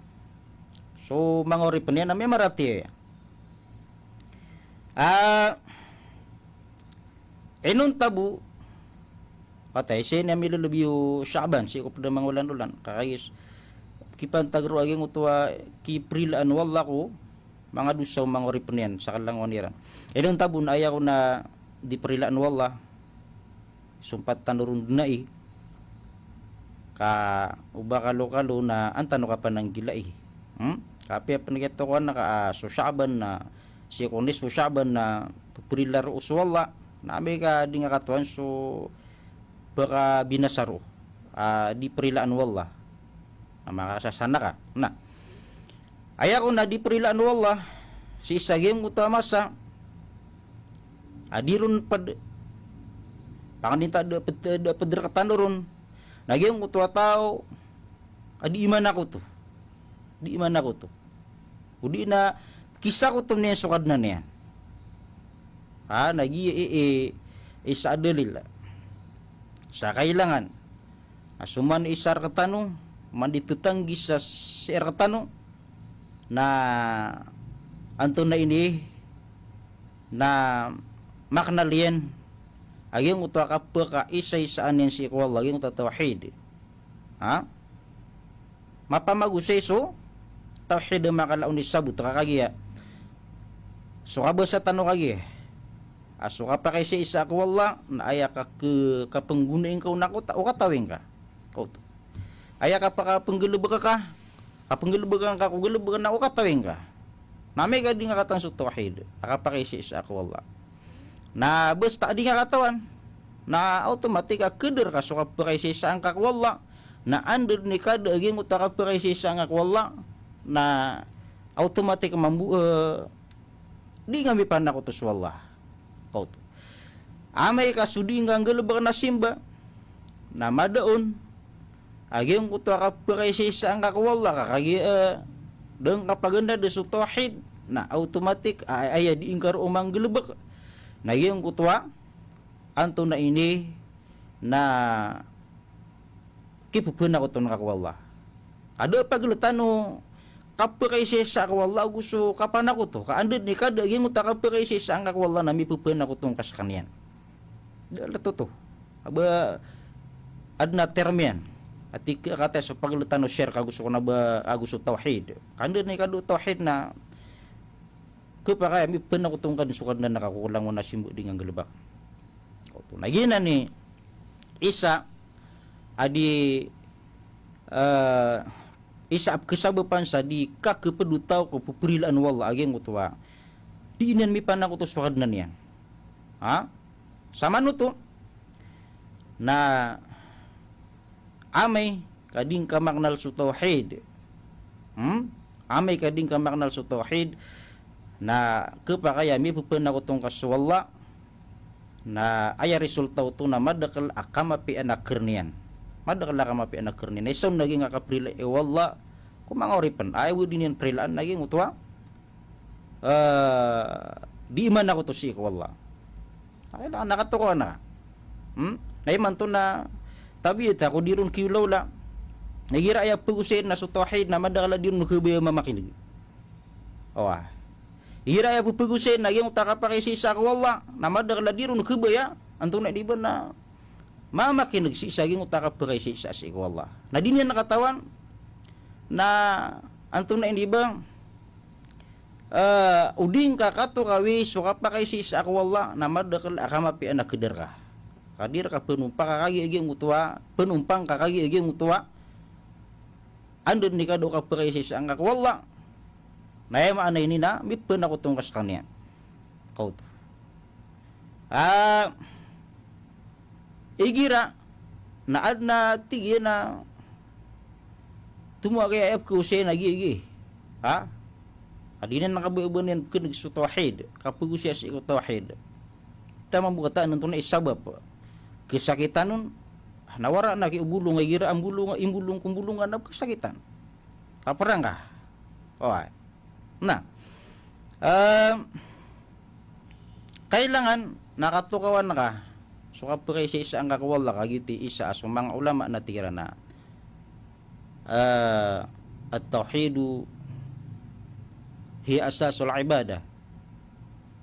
so manga oripen iyan a miyamaratiyaya. Ah, inonta bo, kataya sii niyan milelebi o Sha'ban, sii ko ped a manga olan-olan. Ka kagiya so, kipantag roo a giyangkoto a kiperilaan o Allah ko manga dosa o manga oripen iyan, sa kalangowan iran. Inonta bo na aya kon a di perilaan o Allah, sompat tano ron denai. Ka o ba kalokalo na an tano kapananggilai. Hmm? Ka apiya pen kiyatokawan ka, ah, so Sha'ban na, sii ko nisfu Sha'ban na peperila roo so Allah. Na amay ka di nga katawan so pekabinasa roo, ah, di perilaan o Allah. Na makasasana ka. Na aya kon a di perilaan o Allah sii sa giyangkoto a masa a di ron ped-, pangnin ta da ped-, da pederek tano ron. Na giyangkoto a taw a di iman ako oto. Di iman ako oto. Odi na kisakoton iyan so Kadnan iyan. Ha, na giya i, i, isa a dalil sa kailangan. Na so man isa rektano, man di tetanggi sa si rektano, na antonaa ini, na makna iyan a giyangkoto a kapekaisaisaan iyan sii ko Allah, giyangkoto a tawhid. Ha? Mapamagosay so tawhid a makala o ini sabot ka kagiya so kabasa tano kagiya a so kapakaisaisa ko Allah na aya ka ke-, kapenggonai ngka o na ko ta-, o katawi ngka. Oto. Aya kapakapenggalebek ka, kapenggalebek ngka ko galebek na o katawi ngka. Na amay ka di nga katawan so tawhid a kapakaisaisa ko Allah, na basta di nga katawan, na automatic a keder ka so kapakaisaisa ngka ko Allah. Na anda den i kada a giyangkoto a kapakaisaisa ngka ko Allah, na automatic mambo, eh, di nga mipanakoto so Allah. Kaoto. Amay ka so di ngka nggalebek na simba, na mada on a giyangkoto a kapakaisaisa ngka ko Allah ka kagiya, eh, da ngka pagandad so tawhid, na automatic a, aya di ngka roo manggalebek na giyangkoto a antonaa ini, na kipepanakoto ngka ko Allah. Ka da a pageletan o kapakaisaisa ko Allah ago so kapanakoto. Ka anda den i kada a giyangkoto a kapakaisaisa ngka ko Allah na mipepanakoto ngka sekaniyan. Da a leto oto. Aba aden a term iyan a tig a kataya so pageletan o shirk ago so kena ba ago so tawhid. Ka anda den i kada o tawhid na kepakay a mipanakoto ngka den so Kadnan ka ko langon a simba di nga nggalebek. Oto. Na giyanan i isa a di, eh, isa a pekesabapan sa di kakeped o taw ko peperilaan o Allah a giyangkoto a di niyan mipanakoto so Kadnan iyan. Ha? Samanoto na amay ka di ngka maknal so tawhid. Hmm? Amay ka di ngka maknal so tawhid, na kepakay a mipepanakoto ngka so Allah, na aya resulta oto na madakel a kamapiya a ker niyan. Madakel a kamapiya a ker niyan. Na isa on na giyangkai a kaperilaan o Allah ko manga oripen. Aya bo di niyan perilaan na giyangkoto a, eh, di iman ako oto sii ko Allah. Ay, na, nakatokawan ka. Hmm? Na imanto na tabiya ta ko di ron kiolaola. Na igira aya pegosayin na so tawhid na madakel a di ron khabaya mamakileg. Oway. Igira aya pphagosay na giyangkoto a kapakaisaisa ko Allah, na madakl a di ron khabaya, antonaa i di ba na mamakin'g sii sa giyangkoto a kapakaisaisa sii ko Allah. Na di niyan katawan, na antonaa i di ba, eh, o di ngka katokawi so kapakaisaisa ko Allah, na madakl a kamapiya na khadar ka. Ka di rka pnompang ka kagiya giyangkoto a, pnompang ka kagiya giyangkoto a, anda dn i kadaw kapakaisaisa ngka ko Allah. Na aya maana ini na mipanakoto ngka skaniyan. Kaoto. Ah, igira na adn a tig iyan a tomo a kaya aya pkhaosay na giya giya. Ha? Ka di niyan kabaya ba niyan pkhan'g so tawhid, kapagosaya sii ko tawhid. Taman bo kataan antonaa i sabap kasakitan on, na warana ki o bolong a igira a mbolong, imbolong ko mbolongan na kasakitan. Kaprang ka. Oway. Na, em, kailangan na katokawan ka so kapakaisaisa ngka ko Allah, ka giyoto i isa a so manga ulama na tig iran a, eh, at-tawhidu hiya asasul ibadah.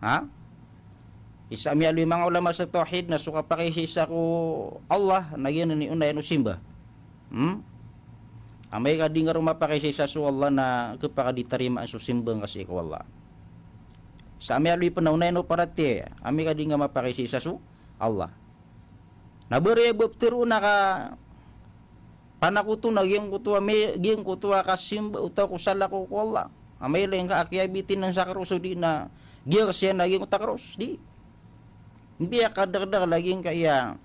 Ha? Isa a miyaaloy o manga ulama sa tawhid na so kapakaisaisa ko Allah na giyanan i onayan o simba. Hmm? Amay ka di ngka ron mapakaisaisa so Allah na khapakaditarimaan so simba ngka sii ko Allah. Sa miyaaloy pn a onayan o paratiyaya, amay ka di ngka mapakaisaisa so Allah. Na bari aya ba ptharoon a kapanakoto na giyangkoto a mi-, giyangkoto a kasimba o taw ko salakaw ko Allah. Amay lay ngka a kiyabitin sa kros o di na giyangkasiyan a giyangkoto a kros, di. Miyakadakdakl a giyangkaya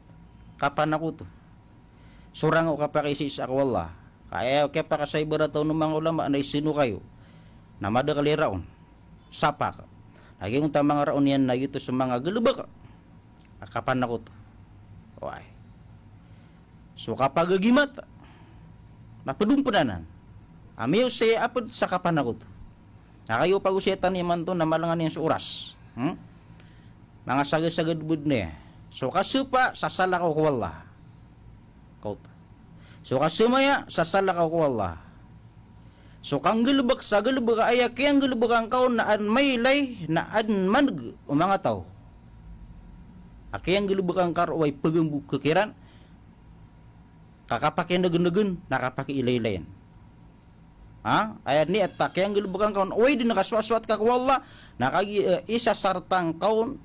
kapanakoto. Sorang o kapakaisaisa ko Allah. Ka aya kiyapakasaibaratan o manga ulama na isino kayo. Na madakl i raon. Sapak. Na giyangkoto a manga raon iyan na giyoto so manga galbk a kapanakoto. Oway. So kapagagimat na pd on pn anan a miyaosay a pd sa kapanakoto. Na kagiya pagosaya tano imanto na malangan iyan so oras. Hmm? Manga sagasagad bo dn aya. So kasapa sa salakaw ko Allah. Kaoto. So kasamaya sa salakaw ko Allah. So kanggalbk sa galbk a aya kiyanggalbka ngka on na adn mailay na adn man'g o manga taw a kiyanggalbka ngka roo a ipagambok kiran, ka kapakinegnegen na kapakiilaylayan. Ha? Aya niyat a kiyanggalbka ngka on, oway dn a kasowasowat ka ko Allah, na kagiya, eh, isasarta ngka on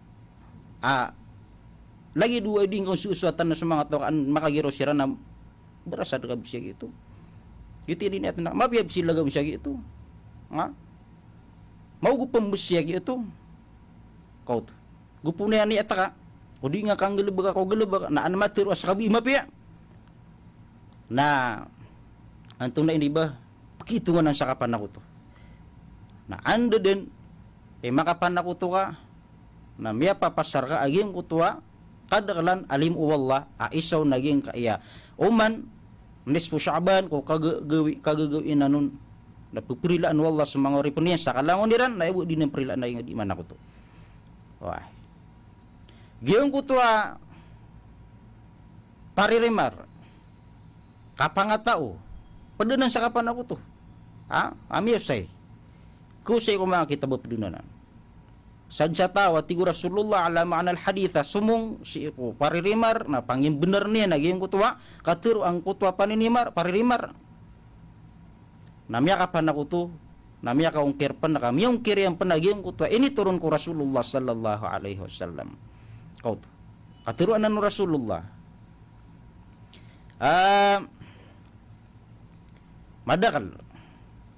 a lagid o oway di ngka on sosowatan so manga taw ka an makagiraw siran na barasad ka bo sii giyoto. Giyoto i niyat na mapiya bo si lagam sii giyoto. Ha? Maogop bo sii giyoto. Kaoto. Gopo na aya niyat ka, o di ngka kanggalbka ko galbk na an matharo a ska bo i mapiya. Na antonaa i di ba, pkitongan sa kapanakoto. Na anda dn i makapanakoto ka na miyapapasar ka a giyangkoto a kadaklan a limo o Allah a isa on na giyangkaya oman nisfu Sha'ban ko kagagawii, kagagawii anan on na ppharilaan o Allah so manga oripn iyan sa kalangon iran, na aya bo di niyan ppharilaan na giyangkaya di manakoto. Oway. Giyangkoto a paririmar, kapangatao, pd anan sa kapanakoto. Ha? A miyaosay. Kaosay ko manga kitab a pd on anan. Sadn sa taw a tig o Rasulullah ala ma'nal hadith a somong sii ko paririmar na pangimbnar iyan a giyangkoto a katharo angkoto a paninimar, paririmar. Na miyakapanakoto, na miyakaongkir pn ka, miyongkir iyan pn a giyangkoto a initoron ko Rasulullah sallallahu alaihi wasallam. Kaoto. Katharo anan o Rasulullah. Ah, madakl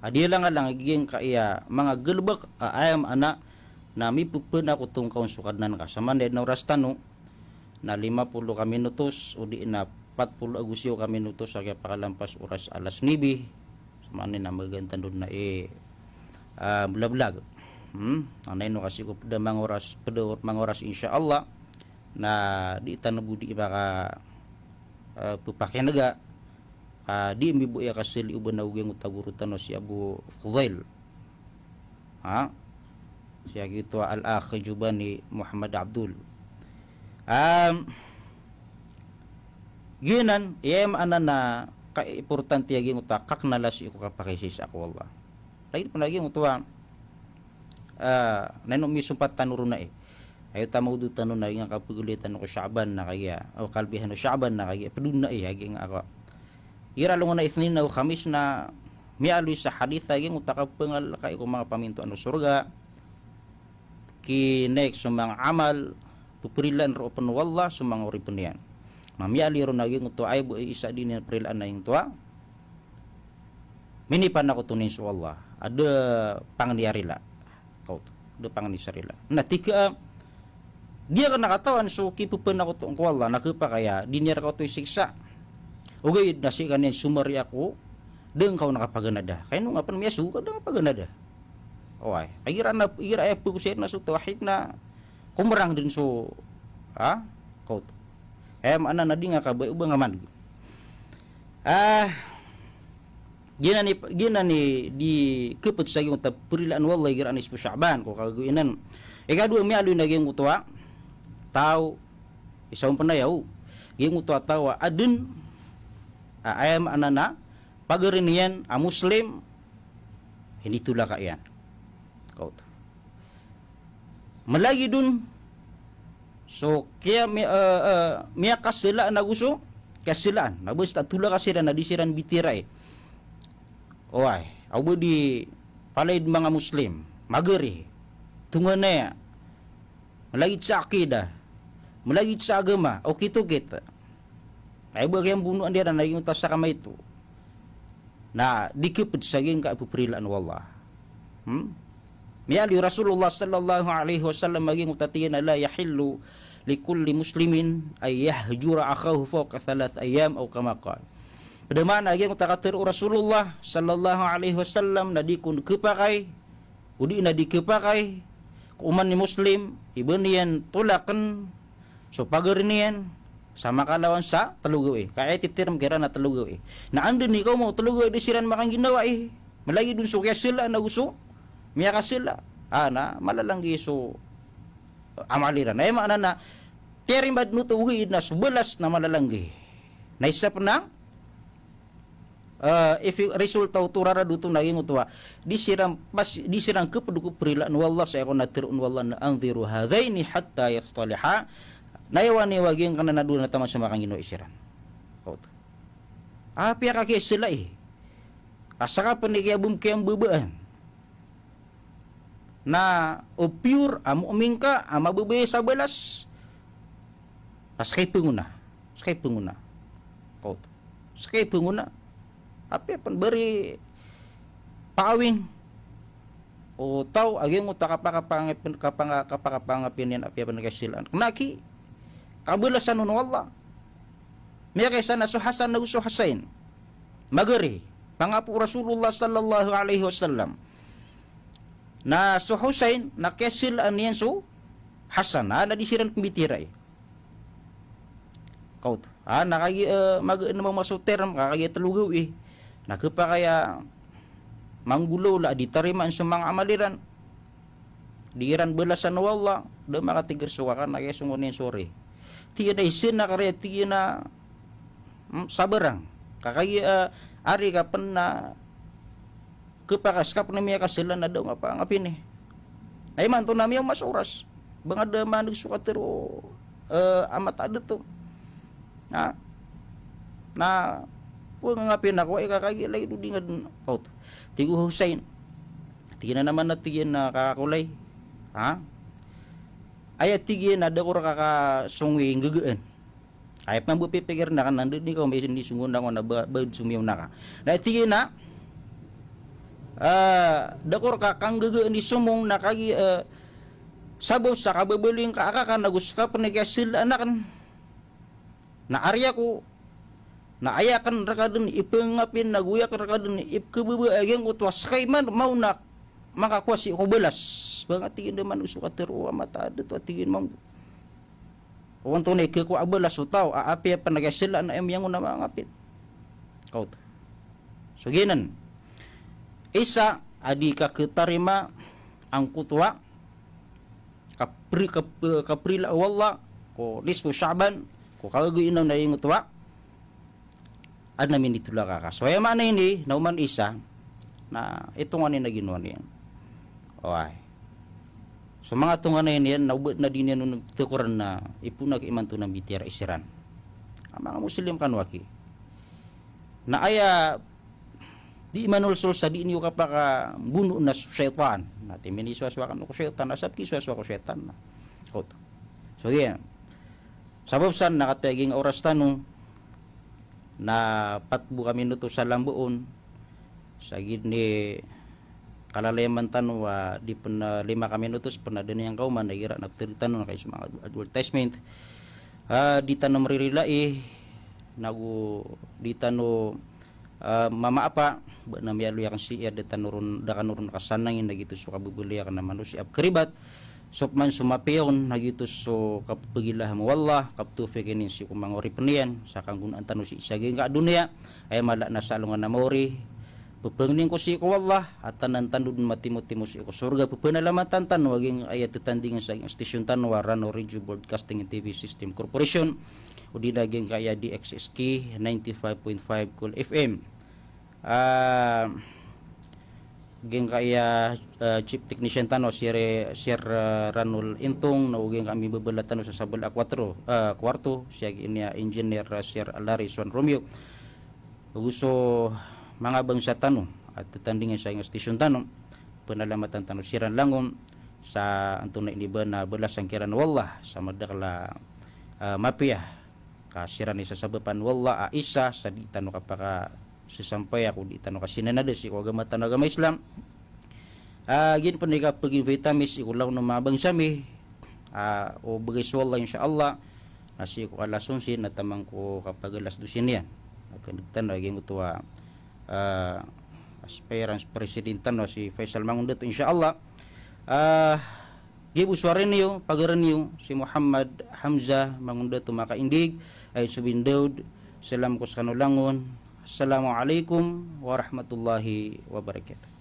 a di alangalang a giyangkaya manga galbk a aya maana na mipphanakoto ngka on so Kadnan ka. Samanaya na oras tano na lima polo ka minutos, o di na pat polo ago siyaw ka minutos a kiyapakalampas oras alas nuebe. Samanaya na magaan tano dn a i, ah, blablag. Hmm? Anay no kasi ko pd a manga oras, pd a manga oras, insha Allah, na di tano bo di maka, ah, pphakinaga, ka di mi bo aya kasali o ba na o giyangkoto a goro tano si Abu Fudail. Ha? Si a giyoto a Al-Akh Jubani Muhammad Abdul. Am, giyanan, aya maana na kaimportante a giyangkoto a kaknala sii ko kapakaisaisa ko Allah. Lagid pn a giyangkoto a ah, na ino misompat tano ron ai. Aya oto a maodo tano na giyangkai a pegelitan ko Sha'ban na kagiya, o kalbihan o Sha'ban na kagiya, ped on ai, a giyangkai a. Igira alongan a Ithnin ago Khamis na miyaaloy sa hadith a giyangkoto a kapengalkai ko manga pamintoan o sorga, kinaik so manga amal, peperilaan roo pen o Allah so manga oripen iyan. Na miyaaloy ron a giyangkoto a aya bo i isa di niyan perilaan a giyangkoto a minipanakoto niyan so Allah a da pangni a rila. Kaoto, da pangni sa rila. Na tig ka a, di aken katawan so kipepanakoto ko Allah, na kepakay a di niyan reka oto isiksa. Ogaid na sii ka niyan somariya ko da ngka on kapaganada. Ka ino nga pen miyasogo ka da ngka paganada. Oway, kagiya igira na, igira aya pegosay na so tawhid na komerang den so, ha? Kaoto. Aya maana na di nga kabaya o ba nga mandeg. Ah, giyanan i, giyanan i di keped sa giyangkoto a perilaan o Allah igira nisfu Sha'ban, ko kagagoinan. Ikadowa, miyaaloy na giyangkoto a taw, isa on pen aya o, giyangkoto a taw a aden, a, aya maana na pagari niyan a Muslim, initolaka iyan. Kaoto. Malagid on so kiya mi-, eh, eh, miyakaselaan ago so kiyaselaan. Na basta tolaka siran na di siran bitirai. Oway, aw ba di palaya den manga Muslim, magari, tonganaya, malagid sa akida, malagid sa agama, okit-okit. Ay ba kiyambonoan iran a giyangkoto a sakamaito na di keped sa giyangkai a peperilaan o Allah. Hmm? Miyaaloy o Rasulullah sallallahu alaihi wasallam a giyangkoto a tig iyan a, "La yahillu li kulli muslimin an yahjura akhahu fawqa thalath ayyam," aw kama qal. Ped a maana a giyangkoto a katero o Rasulullah sallallahu alaihi wasallam na di kon kepakay, odi na di kepakay ko oman i Muslim i ba niyan tolaken so pagari niyan sa makalawan sa telo gawii. Ka aya titerm kiran a telo gawii. Na anda i kaoma o telo gawii di siran makangginawai, malagid on so kiyaselaan ago so miyakasela, a, na malalanggi so amal iran. Aya maana na tiyarima den oto ogaid na so balas na malalanggi. Na isa pen a, eh, ifi-, resulta oto, rarad oto na giyangkoto a di siran pas, di siran keped ko perilaan o Allah sa aya kon a teroon o Allah na, "Anziru hadhaini hatta yastaliha." Na aya wani wa giyangkanan a dowa na taman sa makangginawa siran. Kaoto. Apiya ka kiyaselai, a seka pen i kiyabem-, kiyambebaan na o pure a mu'min ka a mabebaya sa balas, a seka i pengona, seka i pengona. Kaoto. Seka i pengona. Apiya pen bari paawing o taw a giyangkoto a kapakapangapin, kapanga-, kapakapangapin iyan apiya pen kaselaan. Kena ki kabalasan on o Allah. Miyakaisa na so Hasan ago so Husain. Magari, pangapo o Rasulullah sallallahu alaihi wasallam. Na so Husain na kiyaselaan iyan so Hasan, a, na di siran kembitiyarai. Kaoto. A, na kagiya, eh, mag-, na mamaso term, ka kagiya telo gawii. Na kepakay a manggolawla a di tarimaan so manga amal iran. Di iran balasan o Allah, da makatiger so kaka na kiyasongon iyan so ri. Tig iyan a isa na kariya, tig iyan a, mm, sabarang. Ka kagiya, eh, ari ka pen na kepakay a seka pen i miyakasela na da o nga pangapini. Na imanto na miyaoma so oras. Ba nga da maneg so katero, eh, a mataad oto. Ha? Na pangapin ako, aya ka kagiya lagid o di nga den, kaoto. Tig o Husain. Tig iyan a naman a tig iyan a kakakolay. Ha? Aya tig iyan a da ko reka kasongi nggagaan. Aya pen a ba pipikir aken na anda i kaoma i songon ako na ba, ba somiyaona ka. Na tig iyan a, ah, da ko reka kanggagaan i somong na kagiya, eh, sabap sa kababaloy ngka a kaka na go seka pen i kiyaselaan aken. Na ari ako, na aya aken reka den ipengapin na go aya aken reka den ipekebebaa a giyangkoto a seka i man, maona makakowa sii ko balas. Ba nga tig iyan da man o so katero a mataad oto a tig iyan mambo. Onto na ikakowa a balas o taw a apiya pen a kiyaselaan a miyangon a mangapin. Kaoto. So giyanan. Isa a di kaketarima angkoto a kapri-, kap-, kaprila o Allah ko nisfu Sha'ban, ko kagagoy inaw na giyangkoto a aden a minitolak ka. So aya maana ini, na oman isa, na itongan iyan a ginawa niyan. Oway. So manga tonganay niyan na o ba na di niyan on tekoran na ipoon aki imanto na mbitiyarai siran a manga Muslim kano aki. Na aya di manolsol sa di niyo kapakambono na so shaytan. Na tig iyan, miniswawas kano ko shaytan, asar ki swawas ko shaytan na. Kot. So, iyan. Sabap san na katii a giyangkai a oras tano na pat bo ka minutos sa lambo on. Sa giyangkai a kalalayaman tano a di pen, ah, lima ka minutos pen a da niyan kaoma na igira na peteri tano na kay so manga advertisement. Ah, di tano meririlai, nago di tano, ah, mamaapa, ba na miyaaloy aken sii a da tano ron, da kano ron kasanangi na giyoto so kabebelayaken a manosiya a pekeribat. So peman so mapiya on na giyoto so kapepegilaham o Allah, kapetawfikin iyan sii ko manga oripen iyan, sa kanggonaan tano sii sa giyangkai a doniya, aya mala na sa alongan a maori, pepengnin ko sii ko Allah, a tanan tano den matimotimo sii ko sorga, pepenalamatan tano a giyangkai a tetandingan sa giyangkai a station tano a Rano Radio Broadcasting and T V System Corporation, odi na giyangkai a D X S K ninety-five point five Cool F M. Ah, giyangkai a, ah, chief technician tano, Sir, Sir, ah, Ranul Intong, na o giyangkai a mibebela tano sa sabala a kuwarto, ah, kuwarto, sii a giyangkai a engineer, ah, Sir Larry Swan Romeo. Ago so manga bangsa tano a tetandingan sa giyangkai a station tano, penalamatan tano siran langon sa antonaa i ba na balasan kiran o Allah sa madakel a, ah, mapiya. Ka siran i sasabapan o Allah a isa sa di tano kapakasesampay ako di tano kasinanada sii ko agama tano a agama Islam. Ah, giyanan pen i kapeg-invite ami sii ko langon o manga bangsa mi. Ah, o begay so Allah, insha Allah, na sii ko alas onse na taman ko kapag-alas dose niyan. Aken tano a giyangkoto a, ah, aspirant president tano si Faisal Mangondato, insha Allah. Ah, giya bo so ari niyo, pagari niyo, si Muhammad Hamzah Mangondato Makaindig, ay so Bin Daud, salam ko sekano langon. Assalamu alaikum warahmatullahi wabarakatuh.